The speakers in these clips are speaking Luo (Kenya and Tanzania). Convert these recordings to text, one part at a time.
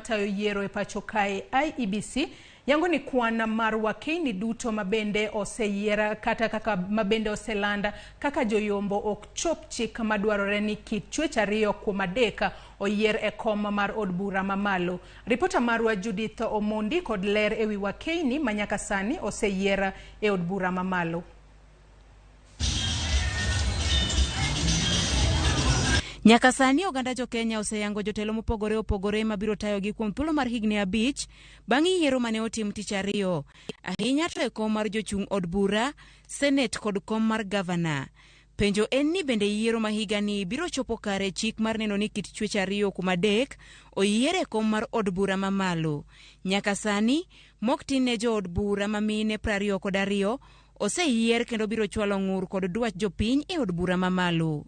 matayo yiero e pacho kae IEBC yango ni kwan mar wakeyni duto mabende oseyier kata kaka mabende oselanda kaka joyombo ok chop chik madwarore ni kit chwech 2 kuom 3 oyier e kom mar od bura mamalo. Ripota marwa Judith Omondi kod ler ewi wakeyni manyaka sani oseyier e od bura mamalo. Nyaka sani oganda jo Kenya oseyango jotelo mopogore opogore mabiro tayogi kuom thuolo mar higni 5 bang' yiero mane otim tich ariyo. Ahinya to e kom mar jochung' od bura, senet kod kom mar gavana. Penjo en ni bende yiero ma higani biro chopo kare chik mar neno ni kit chwech 2 kuom 3 oyier e kom mar od bura mamalo. Nyaka sani, mok tin ne jood bura ma mine 22 oseyier kendo biro chwalo ng'ur kod dwach jopiny e od bura mamalo.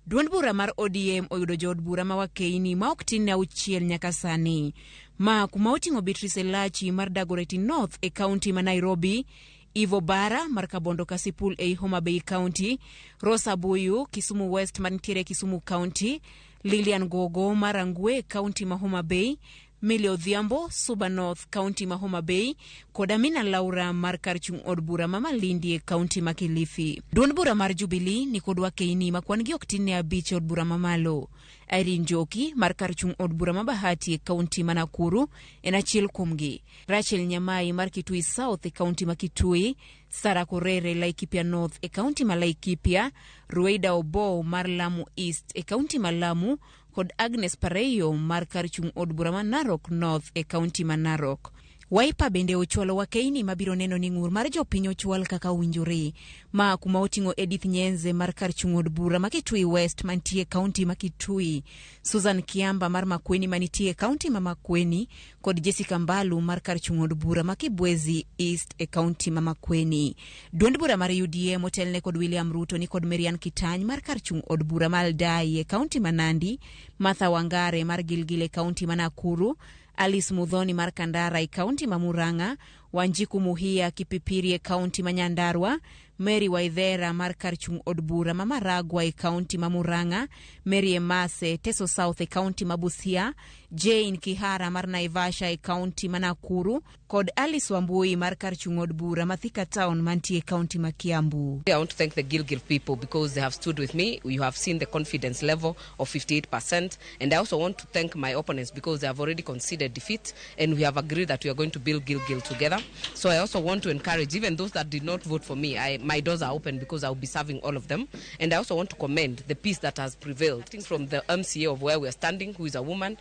Duond bura mar ODM oyudo jood bura ma wakeini ma ok tin ne 6 nyaka sani. Ma kuma oting'o Beatrice Elachi mar Dagoretti North e kaunti ma Nairobi, Eve Obara mar Kabondo Kasipul ei Homa Bay County, Rosa Abuyu Kisumu West mantiere Kisumu County, Lilian Gogo mar Rangwe e kaunti ma Homa Bay, Millie Odhiambo Suba North kaunti ma Homa Bay kod Amina Laura mar kar chung' od bura ma Malindi e kaunti ma Kilifi. Duond bura mar Jubilee ni kod wakeini ma kwan gi ok tin ne 5 e od bura mamalo. Irene Njoki mar kar chung' od bura ma Bahati e kaunti ma Nakuru en achiel kuomgi. Rachel Nyamai mar Kitui South e kaunti ma Kitui, Sarah Korere Laikipia North e kaunti ma Laikipia, Ruweida Obo mar Lamu East e kaunti ma Lamu kod Agnes Pareyo mar kar chung' od bura ma Narok North e kaunti ma Narok. Wiper bende ochwalo wakeini mabiro neno ni ng'ur mar jopiny ochwal kaka owinjore. Ma kuma oting'o Edith Nyenze mar kar chung' od bura ma Kitui West mantie kaunti ma Kitui, Susan Kiamba mar Makueni manitie kaunti ma Makueni kod Jessica Mbalu mar kar chung' od bura ma Kibwezi East e kaunti ma Makueni. Duond bura mar UDA motelne kod William Ruto ni kod Marian Kitany mar kar chung' od bura ma Aldai e kaunti ma Nandi, Martha Wangare mar Gilgil e kaunti ma Nakuru, Alice Muthoni mar Kandara e kaunti ma Murang'a, Wanjiku Muhia Kipipiri e kaunti ma Nyandarua, Mary Waithera mar kar chung' od bura ma Maragua e kaunti ma Murang'a, Mary Emase Teso South e kaunti ma Busia, Jane Kihara mar Naivasha e kaunti ma Nakuru kod Alice Wambui mar kar chung' od bura ma Thika Town mantie e kaunti ma Kiambu. I want to thank the Gilgil people because they have stood with me. You have seen the confidence level of 58%. And I also want to thank my opponents because they have already conceded defeat and we have agreed that we are going to build Gilgil together. So I also want to encourage even those that did not vote for me. My doors are open because I will be serving all of them. And I also want to commend the peace that has prevailed from the MCA of where we are standing, who is a woman.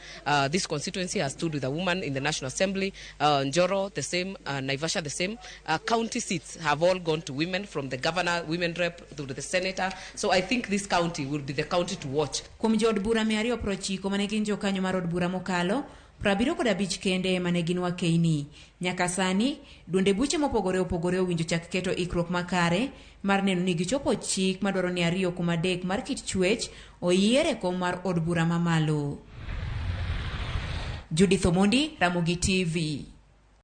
This constituency has stood with a woman in the National Assembly. Njoro, the same. Naivasha, the same. County seats have all gone to women, from the governor, women rep, to the senator. So I think this county will be the county to watch. Kuom jood bura 290 mane gin jokanyo mar od bura mokalo, 75 kende mane gin wakeini. Nyaka sani, duonde buche mopogore opogore owinjo chak keto ikruok makare mar neno ni gichopo chik madwaro ni 2 kuom 3 mar kit chwech oyier e kom mar od bura mamalo. Judith Omondi, Ramogi TV.